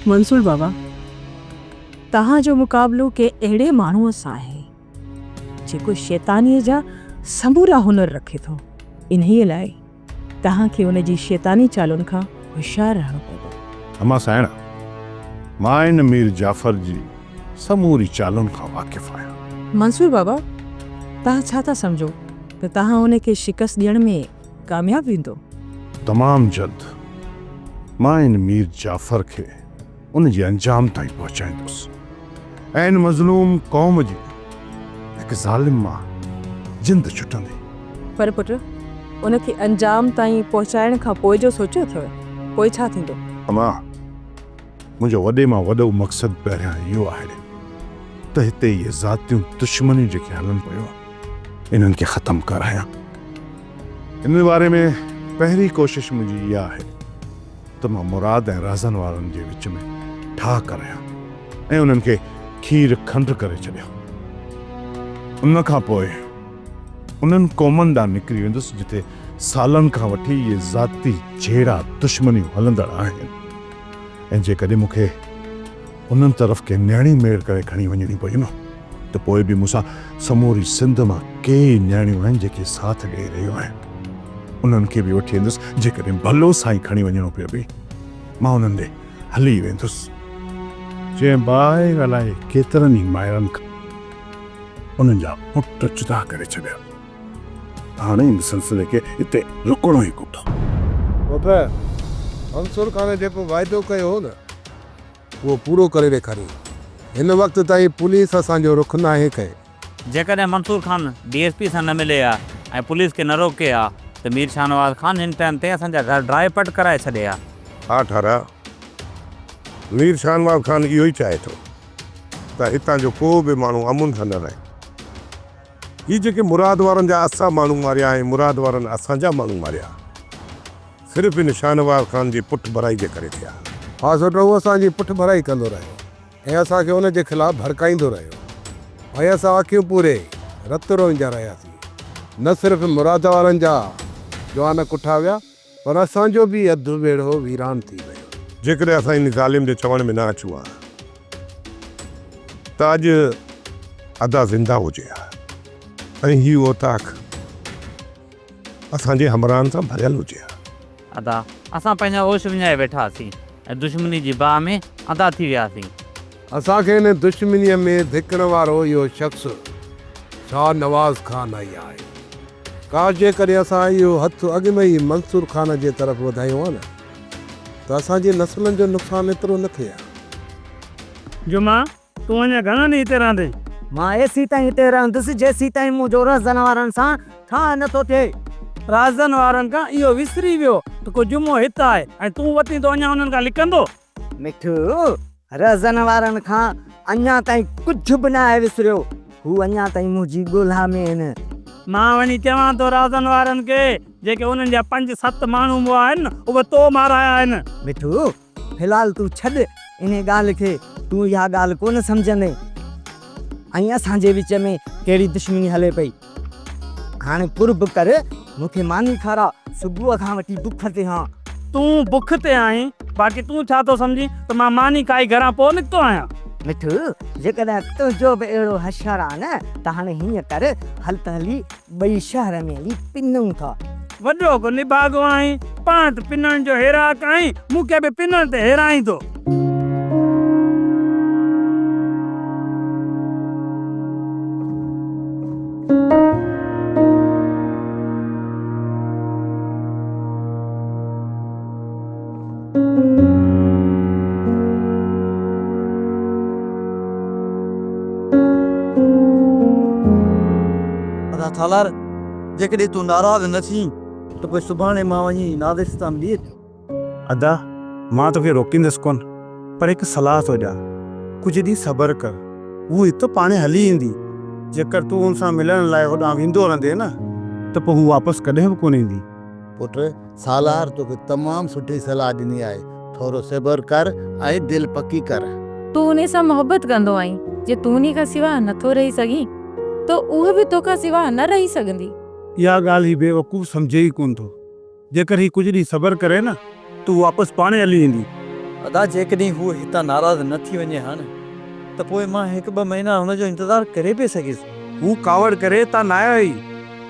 منصور بابا، توهان جو مقابلو ڪنهن اهڙي ماڻهوء سان آهي، جيڪو شيطانيء جا سمورا هنر رکي ٿو. انهيء لاء توهان کي ان جي شيطاني چالن کان هوشيار رهڻو پوندو. اما سائڻ، مان ان مير جعفر جي سموري چالن کان واقف آهيان. منصور بابا، توهان ڇا ٿا سمجهو ته توهان ان کي شڪست ڏيڻ ۾ ڪامياب ويندو؟ تمام جلد مان ان مير جعفر کي ان جي انجام تائين پهچائيندس ۽ ان مظلوم قوم جي هڪ ظالم مان جند ڇٽندي. پر پٽ، ان کي انجام تائين پهچائڻ کان پوء جو سوچيو اٿئو؟ پوء ڇا ٿيندو؟ اما، منهنجو وڏي مان وڏو مقصد پهريان اهو آهي ته هتي اهي ذاتيون دشمنيون جيڪي هلن پيون، انهن کي ختم ڪرايان. ان باري ۾ پهرين ڪوشش منهنجي اها آهي ته مان مراد ۽ رازن وارن جي وچ ۾ ٺاهه ڪرايان ۽ انهن کي کير کنڊ ڪري ڇڏيان. ان کان پوء انهن قومن ڏانهن نڪري ويندس جتي سالن کان وٺي اهي ذاتي جهيڙا دشمنيون هلندڙ آهن ۽ جيڪڏهن مون کي انهن طرف ڪي نياڻي ميڙ ڪري کڻي وڃڻي پئي نه ته پوء به مون سان سموري سنڌ مان ڪيئي نياڻيون آهن جيڪي ساٿ ڏئي رهيون آهن. انهن کي به وٺي ايندس، جيڪڏهن ڀلو سان ئي کڻي وڃڻو پيو به مان انهن ڏي هلي ويندس. جنهن باهه الائي ڪيترن ئي مائرن کان انهن جا پٽ جدا ڪري ڇڏيا. هاڻي ان سلسلي کي اتي رڪڻو ئي ڪونه. پٽ، منصور خان جيڪو واعدو ڪيو هو نه، اهو پورو ڪري ڏيکاريون. هن وقت تائين پوليس اسان جو رخ ناهي کنيو. جيڪڏهن Mansoor Khan D S P سان نه ملي ها ۽ پوليس کي نه روڪي ها ته مير شاهنواز خان هن ٽائيم تي اسان جا گهر ڊاهي پٽ ڪرائي ڇڏي ها. ها ٺارا، مير شاهنواز خان اهو ئي چاهي ٿو ته هتان جو ڪو به ماڻهو امن سان نه رهي. هي جيڪي مراد وارن جا اسان ماڻهو ماريا ۽ مراد وارن اسان جا ماڻهو ماريا. صرف ان شاهنواز خان جي پٺڀرائي جي ڪري ٿيا. ها سوٽ هو اسان جي پٺڀرائي ڪندو رهيو ۽ اسان کي ان جي خلاف ڀڙڪائيندو رهيو ۽ اسان اکيون پوري رت روئيندا رهياسين. نه صرف مراد وارن جا جوان ڪٺا ويا پر اسان جو به اڌ ويڙهو ويران ٿي ويو. جيڪڏهن اسان ان ظالم جي چوڻ ۾ نه اچون ها ته اڄ ادا زنده هجي ها ۽ هي اوطاق اسان جي همراهن سان ڀريل هجي ها. ادا، اسان پنهنجا هوش وڃائي ويٺاسين ۽ دشمني جي باهه ۾ انڌا ٿي وياسين. اسان کي ان دشمنيء ۾ ڌڪڻ وارو اهو شخص شاهه نواز خان ئي آهي. ڪاش جيڪڏهن اسان اهو هٿ اڳ ۾ ئي منصور خان جي طرف وڌايون ها نه ته اسان جي نسلن جو نقصان ايترو نه ٿئي ها. جمعا، تون اڃا گهڻا ڏينهن هتي رهندين؟ مان ايسيتائين هتي رهندس جيسيتائين منهنجو رهزن وارن سان ٺاهه نه ٿو ٿئي. رهزن وارن کان اهو وسري ويو ته ڪو جمعو هت آهي ۽ تون وتين ٿو اڃا انهن کان لڪندو؟ مٺو، رهزن وارن کان اڃا تائين ڪجهه به ناهي وسريو. هو اڃا تائين منهنجي ڳولها ۾ آهن. مان وڃي چوان ٿو رهزن وارن کي جيڪي انهن جا پنج ست ماڻهو مئا آهن اهي تو مارايا آهن. مٺو، في الحال تون ڇڏ انهي ڳالهه کي، تون اها ڳالهه ڪونه سمجهندين ۽ اسان جي وچ ۾ ڪهڙي دشمني هلي پئي. هاڻي قرب ڪر، مون کي ماني کاراء، صبح کان وٺي بک تي هان. تون بک تي آهين، باقي تون ڇا ٿو سمجهين ته مان ماني کائي گهران پوء نڪتو آهيان؟ مٺو، جيڪڏهن تنهنجو به اهڙو حشر آ نه ته هاڻي هيئن ڪر، هل ته هلي ٻئي شهر ۾ هلي پنون ٿا. وڏو ڪو نڀاڳو آهين، پاڻ ته پنڻ جو هيراڪ آهين، مون کي به پنڻ تي هيرائين ٿو. ادا ٿالار، جيڪڏهن تون ناراض نه ٿين ته پوء سڀاڻي مان وڃي نادر سان ملي اچان. ادا، مان توکي روڪيندس ڪونه، پر هڪ صلاح ٿو ڏيان، ڪجهه ڏينهن صبر ڪر، هوء هت پاڻهي هلي ايندي. جيڪر تون هن سان ملڻ لاء هوڏانهن ويندو رهندين نه ته پوء هوء واپس ڪڏهن به ڪونه ايندي. پٽ، سالار توکي تمام سٺي صلاح ڏني آهي، ٿورو صبر ڪر ۽ دل پڪي ڪر. تون انهي سان محبت ڪندو آهين، جي تون انهي کان سواء نٿو رهي سگهين ته اها به توکان سواء نه رهي سگهندي. اها ڳالهه هي بيوقوف سمجهي ئي ڪونه ٿو. جيڪر هي ڪجهه ڏينهن صبر ڪري نه ته هو واپس پاڻهي هلي ايندي. ادا جيڪڏهن هوء هتان ناراض نه ٿي وڃي ها نه ته پوء مان هڪ ٻه مهينا هن جو انتظار ڪري پئي سگهيس. هو ڪاوڙ ڪري هتان ناهي آئي،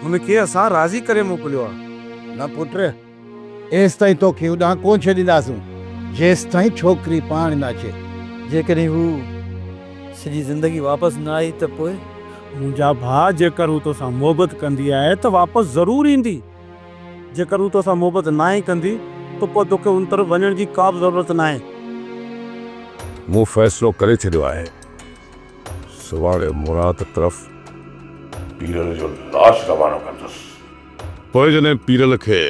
هن کي اسان راضي ڪري موڪليو آهي. نه پٽ، ايستائين توکي هوڏانهن ڪونه ڇڏينداسون، جيستائين ڇوڪري پاڻ نه اچي. جيڪڏهن هوء سڄي زندگي واپس نه آئي ته پوء؟ منهنجا ڀاء، جيڪر هو توسان محبت ڪندي آهي ته واپس ضرور ايندي. جيڪر هو توسان محبت ناهي ڪندي ته پوء توکي ان طرف وڃڻ جي ڪا به ضرورت ناهي. مون فيصلو ڪري ڇڏيو آهي. سڀاڻي مراد طرف پيرل جو لاش روانو ڪندس. پوء جڏهن پيرل کي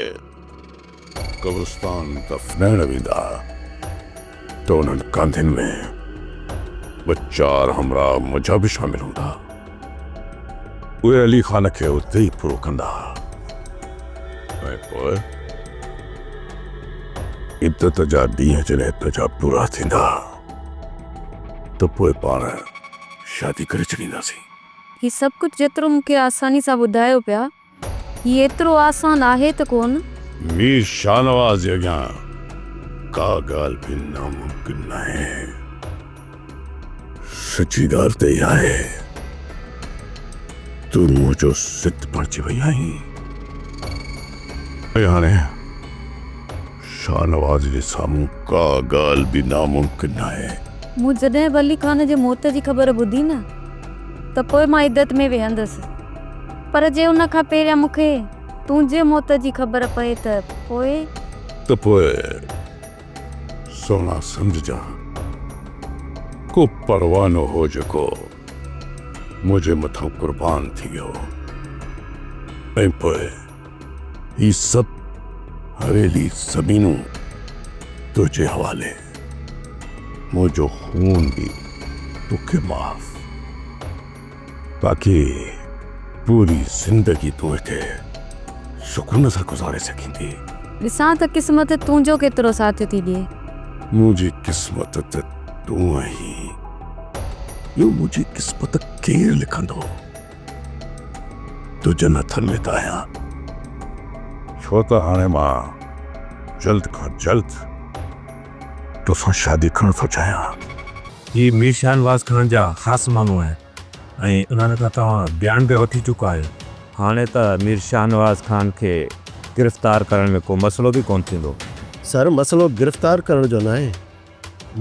قبرستان دفنائڻ ويندا ته انهن ڪانڌين ۾ ٻه چار همراهه منهنجا به شامل هوندا. اهي علي خان کي اتي ئي پورو ڪندا ۽ پوء عدت جا ڏينهن جڏهن تنهنجا پورا ٿيندا ته پوء پاڻ شادي ڪري ڇڏينداسين. هي سڀ ڪجهه جيترو مون کي آساني سان ٻڌايو پيا، هي ايترو آسان آهي ته ڪونه. مير شاهنواز جي اڳيان ڪا ڳالهه به ناممڪن ناهي. سچي ڳالهه ته اها آهي تون منهنجو ست بڻجي وئي آهين ۽ هاڻي شاهنواز جي سامهون ڪا ڳالهه به ناممڪن ناهي. مون جڏهن ولي خان جي موت جي خبر ٻڌي نه ته پوء مان عدت ۾ ويهندس پر جي ان کان پهريان مون کي تنهنجي موت جي خبر پئي ته پوء. ته پوء سهڻا سمجهجان ڪو پروانو هو جيڪو منهنجي مٿان قربان ٿي ويو ۽ پوء هي سڀ حويلي زمينون تنهنجي حوالي، منهنجو خون به توکي معاف، باقي پوري زندگي تون هتي سڪون سان گذاري سگهين ٿي. ڏسان ته قسمت تنهنجو ڪيترو ساٿ ٿي ڏئي. منهنجي قسمت ته تون آهين، ٻيو منهنجي قسمت ڪير لکندو؟ تنهنجن هٿن ۾ ته آهيان. ڇو ته هاڻي مان جلد کان جلد توسان شادي ڪرڻ ٿو چاهيان. هي مير شاهنواز خان جا خاص ماڻهو آهن ۽ انهن کان توهان بيان به وٺي چڪا آهيو. هاڻي ته مير شاهنواز خان کي گرفتار ڪرڻ ۾ ڪو مسئلو به ڪونه ٿيندو. سر مسئلو گرفتار ڪرڻ جو ناهي،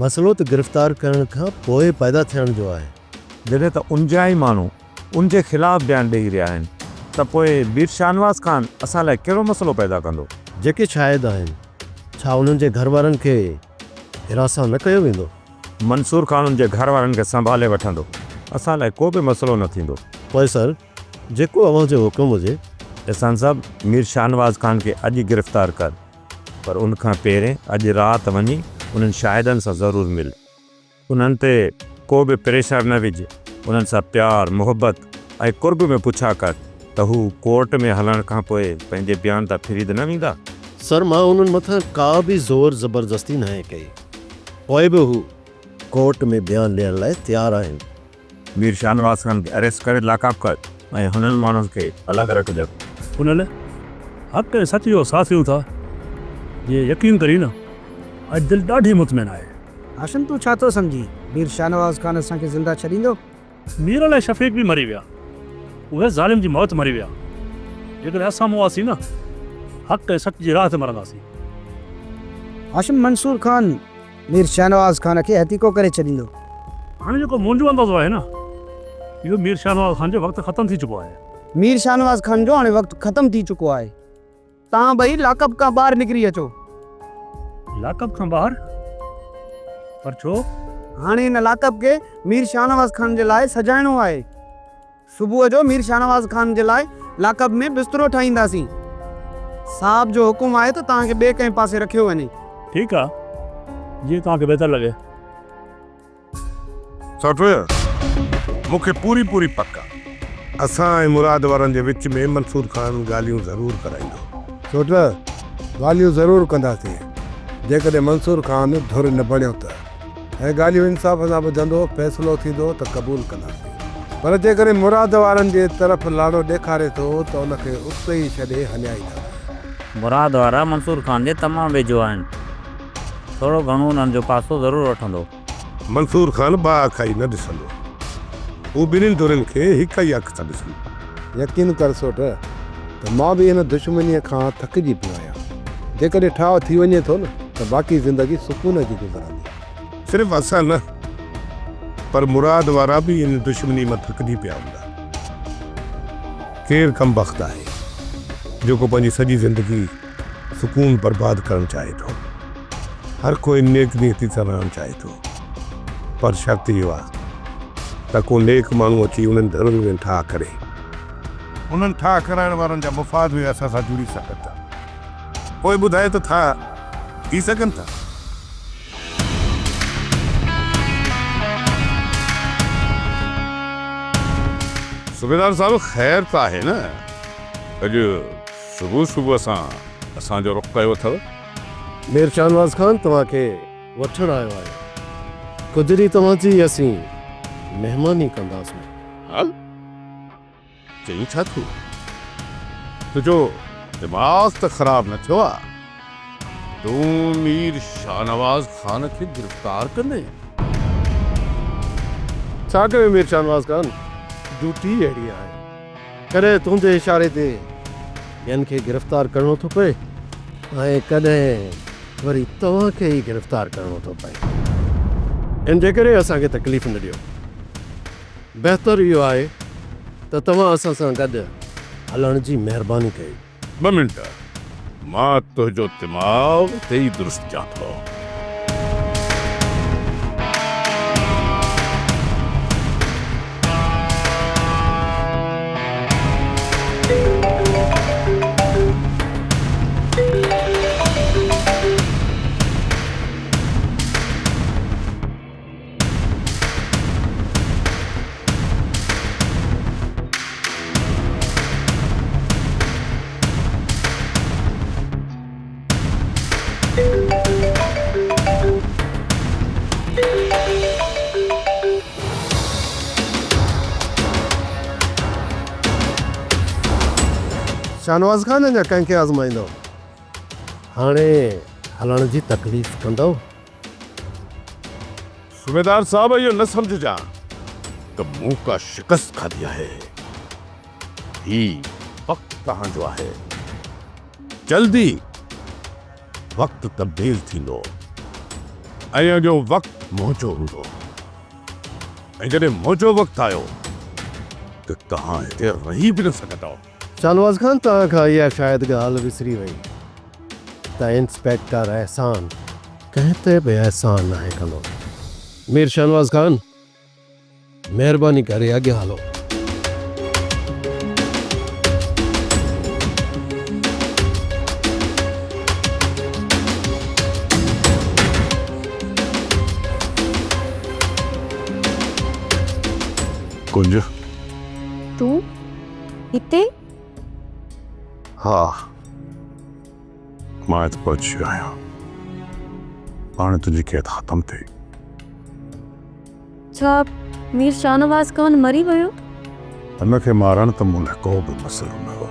مسئلو ته گرفتار ڪرڻ کان پوء پيدا ٿيڻ جو آهي. جڏهن ته ان جا ئي ماڻهو ان جي خلاف بيان ڏئي رهيا آهن ته پوء مير شاهنواز خان اسان لاء ڪهڙو مسئلو پيدا ڪندو؟ جيڪي شاهد آهن، ڇا انهن جي گهر وارن کي هراسان نه ڪيو ويندو؟ منصور خان ان جي گهر وارن کي سنڀالي وٺندو، اسان لاء ڪو به مسئلو نه ٿيندو. پوء سر، جيڪو اوهان جو حڪم هجي. احسان صاحب، مير شاهنواز خان کي اڄ ئي گرفتار ڪر، پر ان کان پهرين اڄ رات وڃي انهن شاهدن سان ضرور مل. انهن تي ڪو به پريشر نه وجهه، انهن سان پيار، محبت ۽ قرب ۾ پڇا ڪر ته هو ڪورٽ ۾ هلڻ کان پوء پنهنجي بيان تان ڦري ته نه ويندا؟ سر مان انهن مٿان ڪا به زور زبردستي ناهي ڪئي، پوء به هو ڪورٽ ۾ بيان ڏيڻ لاء تيار آهن. مير شاهنواز خان کي اريسٽ ڪري لاڪ اپ ڪر ۽ هنن ماڻهن کي الڳ رکجن. انهن حق ۽ سچ جو ساٿ ڏيون ٿا، جي يقين ڪرين نه اڄ دل ڏاڍي مطمئن آهي. هاشم تون ڇا ٿو سمجهين مير شاهنواز خان اسان کي زنده ڇڏيندو؟ ميرل ۽ شفيق به مري ويا. اهي ظالم جي موت مري ويا. جيڪڏهن اسان مئاسين نه حق ۽ سچ جي راهه تي مرنداسين. هاشم منصور خان مير شاهنواز خان کي هٿيڪو ڪري ڇڏيندو. هاڻي جيڪو منهنجو اندازو آهي نه اهو مير شاهنواز خان جو وقت ختم ٿي چڪو آهي. مير شاهنواز خان جو هاڻي وقت ختم ٿي چڪو آهي. توهان ٻئي لاڪ اپ کان ٻاهر نڪري اچو. لاڪ اپ کان ٻاهر؟ پر ڇو؟ هاڻي هن لاڪ اپ کي مير شاهنواز خان جي لاء سجائڻو آهي. صبح جو مير شاهنواز خان جي لاء لاڪ اپ ۾ بسترو ٺاهينداسين. صاحب جو حڪم آهي ته توهان کي ٻئي ڪنهن پاسي رکيو وڃي. ٺيڪ آ، جيئن توهان کي بهتر لڳي. سوٽ، مون کي پوري پوري پڪ آ، اسان ۽ مراد وارن جي وچ ۾ منصور خان ڳالهيون ضرور ڪرائيندو. سوٽ، ڳالهيون ضرور ڪنداسين، جيڪڏهن منصور خان ڌر نه بڻيو ته، ۽ ڳالهيون انصاف سان ٻڌندو، فيصلو ٿيندو ته قبول ڪنداسين، پر جيڪڏهن مراد وارن جي طرف لاڙو ڏيکاري ٿو ته ان کي اتي ئي ڇڏي هليا اينداسين. مراد وارا منصور خان جي تمام ويجهو آهن. ٿورو گهڻو انهن جو پاسو ضرور وٺندو. منصور خان ٻه اکائي نه ڏسندو. هو ٻنهين ڌرين کي هڪ ئي اک سان ڏسندو. يقين ڪر سوٽ ته مان به هن دشمنيء کان ٿڪجي پيو آهيان. جيڪڏهن ٺاهه ٿي وڃي ٿو نه ته باقي زندگي سڪون جي گذرندي. صرف اسان نه پر مراد وارا به ان دشمني مان ٿڪجي پيا هوندا. ڪير ڪم بخت آهي جيڪو پنهنجي سڄي زندگي سڪون برباد ڪرڻ چاهي ٿو. هر ڪوئي نيڪ نيتي سان رهڻ چاهي ٿو پر شرط اهو آهي ته ڪو نيڪ ماڻهو اچي انهن ڌرين ۾ ٺاهه ڪري. انهن ٺاهه ڪرائڻ وارن جا مفاد به اسان سان جڙي سگهن ٿا. پوء ٻڌايو ته ٺاهه ٿي سگهن ٿا؟ صوبيدار صاحب خير ته آهي نه؟ اڄ صبح صبح سان اسان جو رخ ڪيو اٿو. مير شاهنواز خان توهان کي وٺڻ آيو آهيان. ڪجهه ڏينهن توهان جي اسين مهماني ڪنداسون. هل چئين ڇا ٿو؟ تنهنجو دماغ ته خراب نه ٿيو آ؟ تون مير شاهنواز خان کي گرفتار ڪندين؟ ڇا ڪريون مير شاهنواز خان، ڊيوٽي ئي اهڙي آهي. ڪڏهن تنهنجي اشاري تي ٻين کي گرفتار ڪرڻو ٿو پئي ۽ ڪڏهن وري توهان کي ئي گرفتار ڪرڻو ٿو پئي. ان جي ڪري اسان کي تڪليف نه ڏيو. بهتر اهو آهي ته توهان اسان سان گڏ هلڻ جي مهرباني ڪيو. ٻه منٽ، مان تنهنجو دماغ اتي ئي درست ڪيان ٿو. شاهنواز خان اڃا ڪنهن کي آزمائيندؤ؟ هاڻي هلڻ جي تڪليف ڪندؤ؟ صوبيدار صاحب اهو نه سمجهجان ته مون ڪا شڪست کاڌي آهي. هي وقت توهان جو آهي. جلدي وقت تبديل ٿيندو ۽ اڳيون وقت منهنجو هوندو ۽ جڏهن منهنجو وقت آيو ته توهان هتي رهي به نه سگهندؤ. شاهنواز خان توهان کان اها شايد ڳالهه وسري وئي ته انسپيڪٽر احسان ڪنهن تي به احسان ناهي ڪندو. مير شاهنواز خان مهرباني ڪري اڳيان هلو. ڪنج. تون هتي؟ ها. مان هت پهچي ويو آهيان. هاڻي تنهنجي قيد ختم ٿي. ڇا مير شاهنواز خان مري ويو؟ هن کي مارڻ ته مون لاء ڪو به مسئلو نه هو،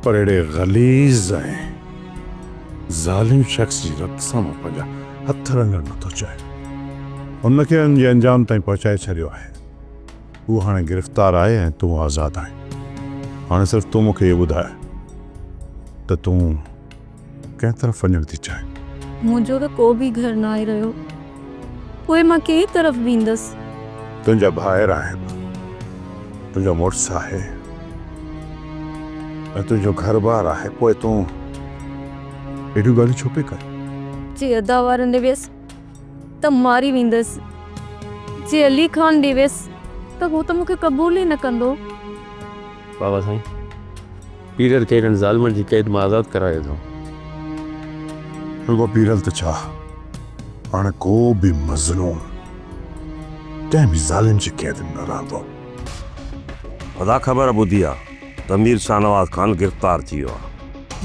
پر اهڙي غليظ ۽ ظالم شخص جي رت سان مان پنهنجا هٿ رڱڻ نه ٿو چاهيان. هن کي ان جي انجام تائين پهچائي ڇڏيو آهي. هو هاڻي گرفتار آهي ۽ تون آزاد آهين. هاڻي صرف تون مون کي اهو ٻڌاء ته تون ڪنهن طرف وڃڻ ٿي چاهين؟ منهنجو ته ڪو به گهر ناهي رهيو، پوء مان ڪنهن طرف ويندس؟ تنهنجا ڀائر آهن، تنهنجو مڙس آهي ۽ تنهنجو گهر بار آهي، پوء تون اهڙيون ڳالهيون ڇو پئي ڪرين؟ جي ادا وارن ڏي ويس ته ماري ويندس، جي علي خان ڏي ويس ته هو ته مون کي قبول ئي نه ڪندو. بابا سائين، پيرل کي انهن ظالمن جي قيد مان آزاد ڪرايو اٿئون. رڳو پيرل ته ڇا، هاڻي ڪو به مظلوم ڪنهن به ظالم جي قيد ۾ نه رهندو. ادا خبر ٻڌي آ ته مير شاهنواز خان گرفتار ٿي ويو آ.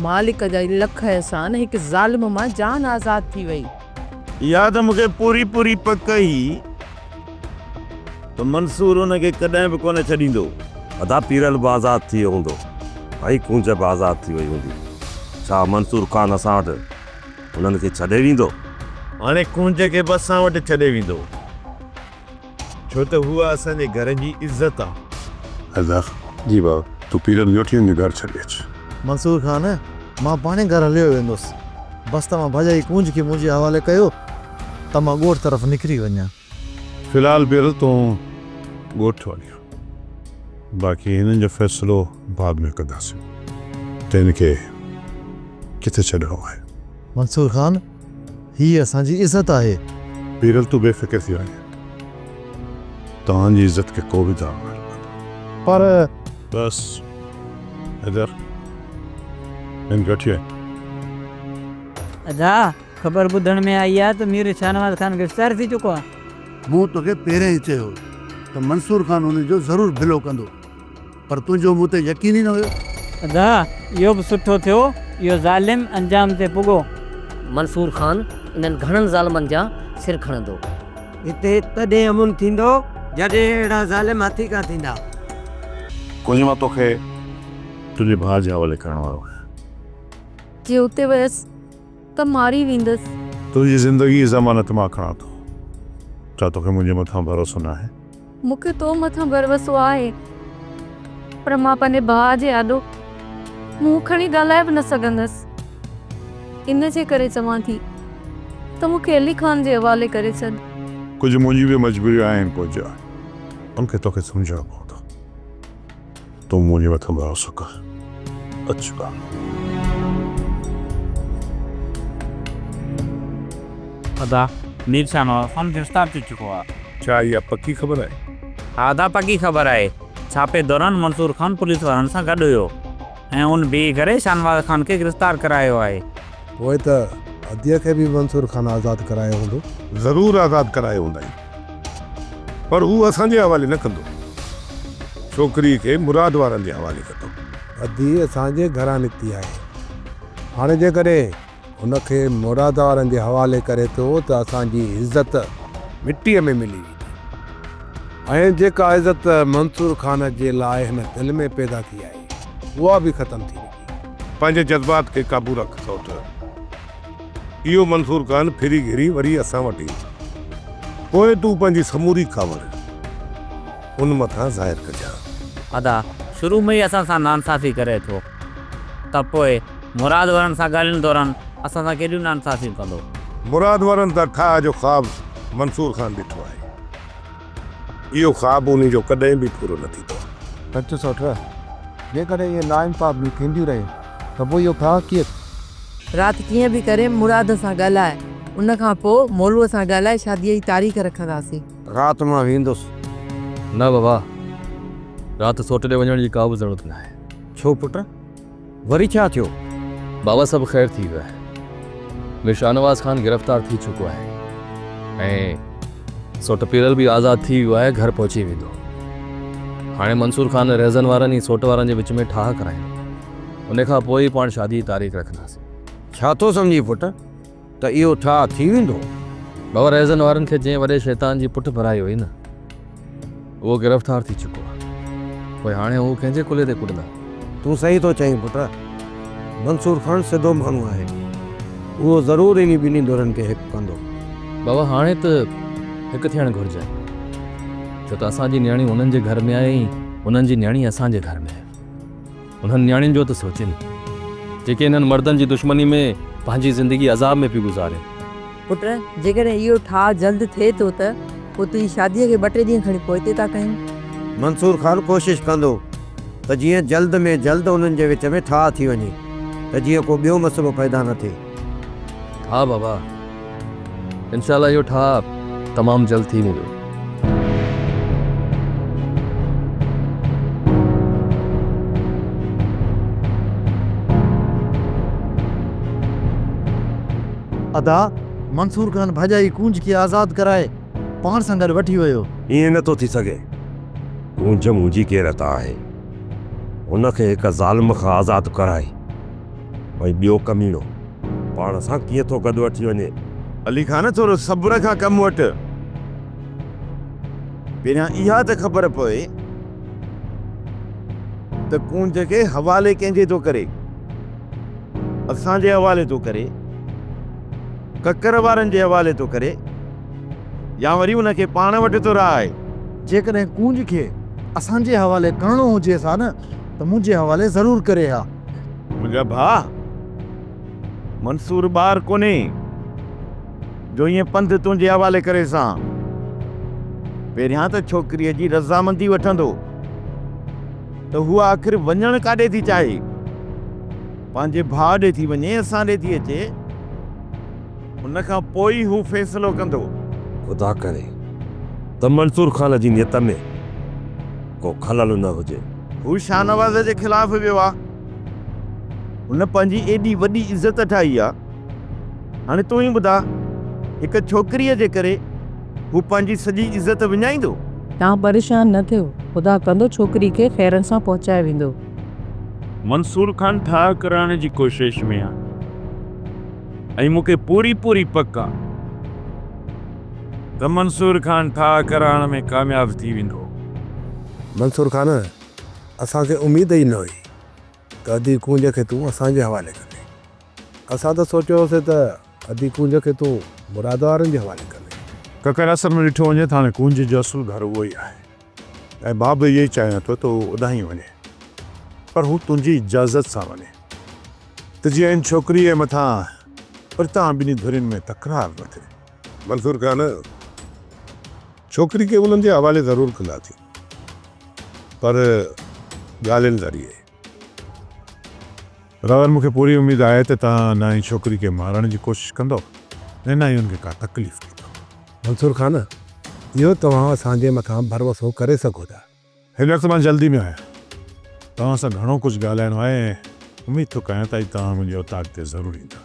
مالڪ جا لک احسان هڪ ظالم مان جان آزاد ٿي وئي. اها ته مون کي پوري پوري پڪ هئي ته منصور ان کي ڪڏهن به ڪونه ڇڏيندو. ادا پيرل به آزاد ٿي ويو هوندو ۽ ڪونج به آزاد ٿي وئي هوندي. ڇا منصور خان اسان وٽ انهن کي ڇڏي ويندو؟ هاڻي ڪونج کي به اسان وٽ ڇڏي ويندو، ڇو ته هوء اسان جي گهر جي عزت آ. حيدر، جي بابا. تون پيرل کي وٺي وڃي گهر ڇڏي اچ. منصور خان، مان پاڻهي گهر هليو ويندس. بس توهان ڀاڄائي ڪونج کي منهنجي حوالي ڪيو ته مان ڳوٺ طرف نڪري وڃان. في الحال پيرل تون ڳوٺ وڃ. باقي هنن جو فيصلو بعد ۾ ڪنداسين ته هن کي ڪٿي ڇڏڻو آهي. منصور خان، هيء اسان جي عزت آهي. پيرل تون بي فڪر ٿي وڃ. توهان جي عزت کي ڪو به داغ نه لڳندو. پر. بس حيدر هن کي وٺي وڃ. ادا، خبر ٻڌڻ ۾ آئي آهي ته مير شاهنواز خان گرفتار ٿي چڪو آهي. مون توکي پهريان ئي چيو هو ته منصور خان ان جو ضرور ڀلو ڪندو، پر تنهنجو مون تي يقين ئي نه هيو. ادا، اهو به سٺو ٿيو، اهو ظالم انجام تي پڳو. منصور خان انهن گهڻن ظالمن جا سر کڻندو. هتي تڏهن امن ٿيندو، جڏهن اهڙا ظالم هٿيڪا ٿيندا. ڪجهه مان توکي تنهنجي ڀاء جي حوالي ڪرڻ وارو آهيان. جي اتي ويس ته ماري ويندس. تنهنجي زندگي جي ضمانت مان کڻان ٿو. ڇا توکي منهنجي مٿان ڀروسو ناهي؟ مون کي تو مٿان ڀروسو آهي، پر مان پنهنجي ڀاء جي آڏو منهن کڻي ڳالهائي به نه سگهندس. ان جي ڪري چوان ٿي ته مون کي علي خان جي حوالي ڪري ڇڏ. ڪجهه منهنجون به مجبوريون آهن پوجا، ان کي توکي سمجهڻو پوندو. تون منهنجي مٿان ڀروسو ڪر. اچ ٻار. ادا، مير شاهنواز خان گرفتار ٿي چڪو آ. ڇا اها پڪي خبر آهي؟ ها ادا پڪي خبر آهي. ڇاپي دوران منصور خان پوليس وارن سان گڏ هيو ۽ ان بيهي ڪري شاهنواز خان کي گرفتار ڪرايو آهي. پوء ته اديء کي به منصور خان آزاد ڪرايو هوندو؟ ضرور آزاد ڪرايو هوندائين. پر هو اسان جي حوالي نه ڪندو. ڇوڪريء کي مراد وارن جي حوالي ڪندو. ادي اسان جي گهران نڪتي آهي. هاڻي جيڪڏهن هن کي مراد وارن جي حوالي ڪري ٿو ته اسان جي عزت مٽيء ۾ ملي ويندي ۽ جيڪا عزت منصور خان جي لاء هن دل ۾ پيدا ٿي آهي، اها به ختم ٿي ويندي. پنهنجي جذبات کي قابو رک سئوٽ. اهو منصور خان ڦري گهري وري اسان وٽ ايندو. پوء تون پنهنجي سموري ڪاوڙ ان مٿان ظاهر ڪجان. ادا، شروع ۾ ئي اسان سان ناانصافي ڪري ٿو ته پوء مراد وارن سان ڳالهين دوران اسان سان ڪيڏيون ناانصافيون ڪندو. مراد وارن سان ٺاهه جو خواب منصور خان ڏٺو آهي. اهو خواب انهي جو ڪڏهن به پورو نه ٿيندو. سچ سوٽ، جيڪڏهن اهي ناانصافيون ٿينديون رهيون ته پوء اهو ٺاهه ڪيئن؟ رات ڪيئن به ڪري مراد سان ڳالهاء، ان کان پوء مولوء سان ڳالهائي شاديء جي تاريخ رکنداسين. رات مان ويندس. نه بابا، رات سوٽ ڏي وڃڻ جي ڪا به ضرورت ناهي. ڇو پٽ، وري ڇا ٿيو؟ بابا سڀ خير ٿي ويو آهي. مير شاهنواز خان گرفتار ٿي چڪو آهي ۽ سوٽ پيرل به آزاد ٿي ويو آهي گهر پهچي ويندو. هاڻي منصور خان رهزن وارن ۽ سوٽ وارن جي وچ ۾ ٺاهه ڪرائيندو. ان کان پوء ئي پاڻ شادي جي تاريخ رکنداسين. ڇا ٿو سمجهين پٽ ته اهو ٺاهه ٿي ويندو؟ بابا رهزن وارن کي جنهن وڏي شيطان جي پٺ ڀرائي هئي نه اهو گرفتار ٿي چڪو آهي. پوء هاڻي هو ڪنهن جي ڪلهي تي ڪڏندا؟ تون صحيح ٿو چئين پٽ. منصور خان سڌو ماڻهو آهي. اهو ضرور انهي ٻنهي ڌرين کي هڪ ڪندو. بابا هاڻي ته هڪ ٿيڻ گهرجي. ڇو ته اسان جي نياڻي انهن جي گهر ۾ آهي ۽ انهن جي نياڻي اسان جي گهر ۾ آهي. انهن نياڻين جو ته سوچين، جيڪي انهن مردن جي دشمني ۾ پنهنجي زندگي عذاب ۾ پيون گذارين. پٽ، جيڪڏهن اهو ٺاهه جلد ٿئي ٿو ته پوء تنهنجي شاديء کي ٻه ٽي ڏينهن کڻي پوئتي ٿا ڪيون. منصور خان ڪوشش ڪندو ته جيئن جلد ۾ جلد انهن جي وچ ۾ ٺاهه ٿي وڃي ته جيئن ڪو ٻيو مسئلو پيدا نه ٿئي. ها بابا، انشاء الله اهو ٺاهه تمام جلد ٿي ويندو. ادا، منصور خان ڀاڄائي ڪونج کي آزاد ڪرائي پاڻ سان گڏ وٺي ويو. ائين نه ٿو ٿي سگهي. ڪونج منهنجي غيرت آهي. هن کي هڪ ظالم کان آزاد ڪرائي ۽ ٻيو ڪميڻو پاڻ سان ڪيئن ٿو گڏ وٺي وڃي. علي خان ٿورو صبر کان ڪم وٺ. پهريان اها ته خبر پوي ته ڪونج کي حوالي ڪنهن جي ٿو ڪري. اسان جي حوالي ٿو ڪري ڪڪر وارن جي حوالي ٿو ڪري يا وري ان کي پاڻ وٽ ٿو رهائي. جيڪڏهن ڪونج کي اسان جي حوالي ڪرڻو هجيس ها نه ته منهنجي حوالي ضرور ڪري ها. منهنجا ڀاء، منصور ٻار ڪونهي جو ائين پنڌ تنهنجي حوالي ڪريسان. پهريان ته ڇوڪريء جي رضامندي وٺندو ته هوء آخر وڃڻ ڪاڏي ٿي چاهي. پنهنجي ڀاء ڏي ٿي وڃي، اسان ڏي ٿي اچي. ان کان پوء ئي هو فيصلو ڪندو. خدا ڪري ته منصور خان جي نيت ۾ ڪو خلل نه هجي. هو شاهنواز جي خلاف ويو آ. هن پنهنجي ايڏي وڏي عزت ٺاهي آ. هاڻي تون ئي ٻڌاء، هڪ ڇوڪريء جي ڪري هو پنهنجي سڄي عزت وڃائيندو؟ توهان پريشان نه ٿيو، خدا ڪندو ڇوڪري کي خيرن سان پهچائي ويندو. منصور خان ٺاهه ڪرائڻ جي ڪوشش ۾ آ ۽ مون کي پوري پوري پڪ آ ته منصور خان ٺاهه ڪرائڻ ۾ ڪامياب ٿي ويندو. منصور خان، اسان کي اميد ئي نه هئي ته ادي ڪونج کي تون اسان جي حوالي ڪندين. اسان ته سوچيو هوسين ته ادي ڪونج کي تون مراد وارن جي حوالي ڪندين. ڪڪر، اصل ۾ ڏٺو وڃي ته هاڻي ڪونج جو اصل گهر اهو ئي آهي ۽ مان به اهو ئي چاهيان ٿو ته هو اوڏانهن ئي وڃي پر هو تنهنجي اجازت سان وڃي ته جيئن ان ڇوڪريء مٿان پرتان ٻنهي ڌرين ۾ تڪرار نه ٿئي. منصور خان، ڇوڪري کي انهن جي حوالي ضرور ڪنداسين پر ڳالهين ذريعي. راول، مون کي پوري اميد آهي ته توهان نه ئي ڇوڪري کي مارڻ جي ڪوشش ڪندؤ ۽ نه ئي ان کي ڪا تڪليف ڏيندؤ. منصور خان، اهو توهان اسان جي مٿان ڀروسو ڪري سگهو ٿا. هن وقت مان جلدي ۾ آهيان. توهان سان گهڻو ڪجهه ڳالهائڻو آهي ۽ اميد ٿو ڪيان ته اڄ توهان منهنجي اوطاق تي ضرور ايندا.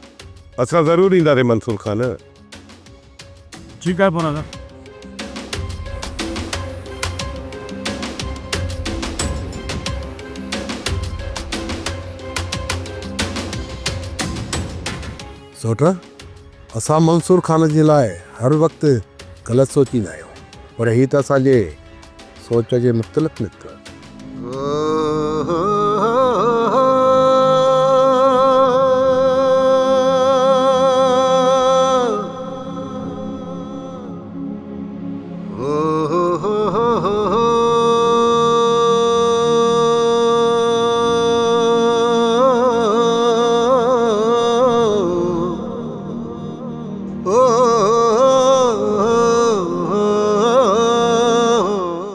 اسان ضرور اينداسين منصور خان. ٺيڪ آهي پوء راجا. سوٽ، اسان منصور خان جي لاء هر وقت غلط سوچيندا آهيون پر هي ته اسان جي سوچ جي مختلف نڪتو.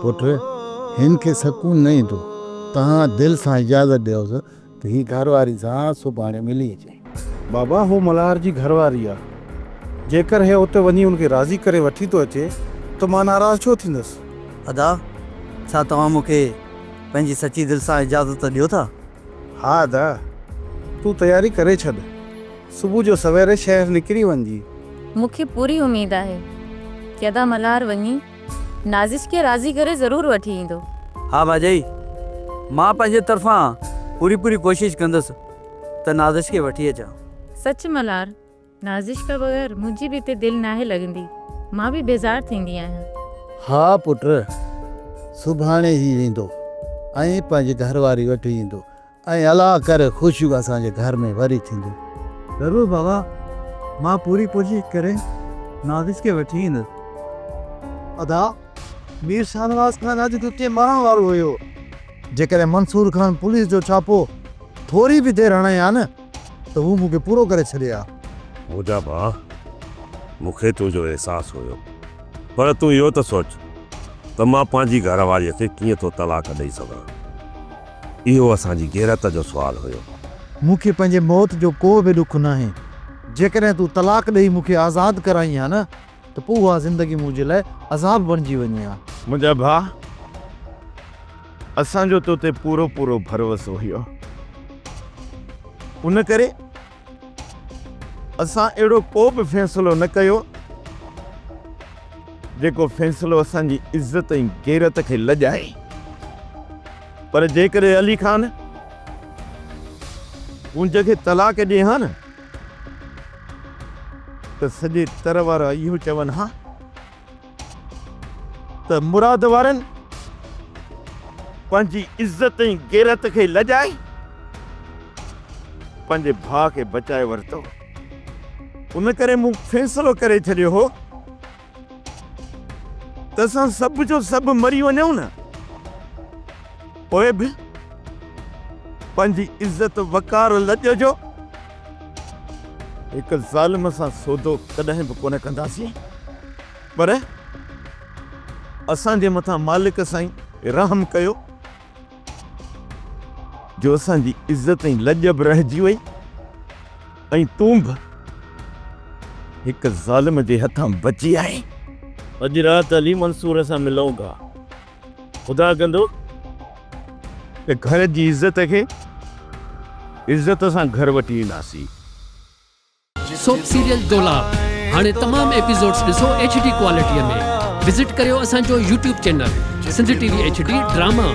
پٽ، هن کي سڪون نه ايندو. توهان دل سان اجازت ڏيوس ته هي گهر واري سان سڀاڻي ملي اچي. بابا، هو ملهار جي گهر واري آ. جيڪر هي اتي وڃي هن کي راضي ڪري وٺي ٿو اچي ته مان ناراض ڇو ٿيندس؟ ادا، ڇا توهان مون کي پنهنجي سچي دل سان اجازت ڏيو ٿا؟ ها ادا، تون تياري ڪري ڇڏ. صبح جو سوير شهر نڪري وڃجي. مون کي پوري اميد آهي ته ادا ملهار وڃي نازش کي راضي ڪري ضرور وٺي ايندو. ها ڀاڄائي، مان پنهنجي طرفان پوري پوري ڪوشش ڪندس ته نازش کي وٺي اچان. سچ ملهار، نازش کان بغير منهنجي به هتي دل ناهي لڳندي، مان به بيزار ٿيندي آهيان. ها پٽ، سڀاڻي هي ويندو ۽ پنهنجي گهر واري وٺي ايندو. ۽ الله ڪري خوشيون اسان جي گهر ۾ وري ٿينديون. ضرور بابا، مان پوري ڪوشش ڪري نازش کي وٺي ايندس. ادا، مير شاهنواز خان اڄ تو تي مرڻ وارو هيو. جيڪڏهن منصور خان پوليس جو ڇاپو ٿوري به دير هڻي ها نه ته هو مون کي پورو ڪري ڇڏي ها. منهنجا ڀاء، مون کي تنهنجو احساس هيو، پر تون اهو ته سوچ ته مان پنهنجي گهر واريء کي ڪيئن ٿو طلاق ڏئي سگهان. اهو اسان جي غيرت جو سوال هيو. مون کي پنهنجي موت جو ڪو به ڏک ناهي. جيڪڏهن تون طلاق ڏئي مون کي آزاد ڪرائين ها نه ته پوء اها زندگي منهنجي لاء عذاب بڻجي وڃي ها. منهنجا ڀاء، اسان جو تو تي پورو پورو ڀروسو هيو. ان ڪري اسان اهڙو ڪو به فيصلو نه ڪيو، جيڪو فيصلو اسان جي عزت ۽ غيرت کي لڄائي. پر جيڪڏهن علي خان ڪونج کي طلاق ڏئي ها نه ته سڄي تر وارا اهو چون ها ته مراد وارن پنهنجي عزت ۽ غيرت کي لڄائي پنهنجي ڀاء کي بچائي ورتو. ان ڪري مون فيصلو ڪري ڇڏيو هو ته اسان سڀ جو سڀ مري وڃون نه پوء به پنهنجي عزت وقار لڄ جو هڪ ظالم سان سودو ڪڏهن به ڪونه ڪنداسين پر اسان جي مٿان مالڪ سائين رحم ڪيو جو اسان جي عزت ۽ لڄ به رهجي وئي ۽ تون به هڪ ظالم جي هٿان بچي آئين. اڄ رات علي منصور سان ملون ٿا. خدا ڪندو ته گهر جي عزت کي عزت سان گهر وٺي اينداسين. سوپ سيريل دولاب هاڻي تمام ايپيسوڊز ڏسو ايڇ ڊي ڪوالٽي ۾ وزٽ ڪريو اسان جو YouTube channel Sindh T V H D drama.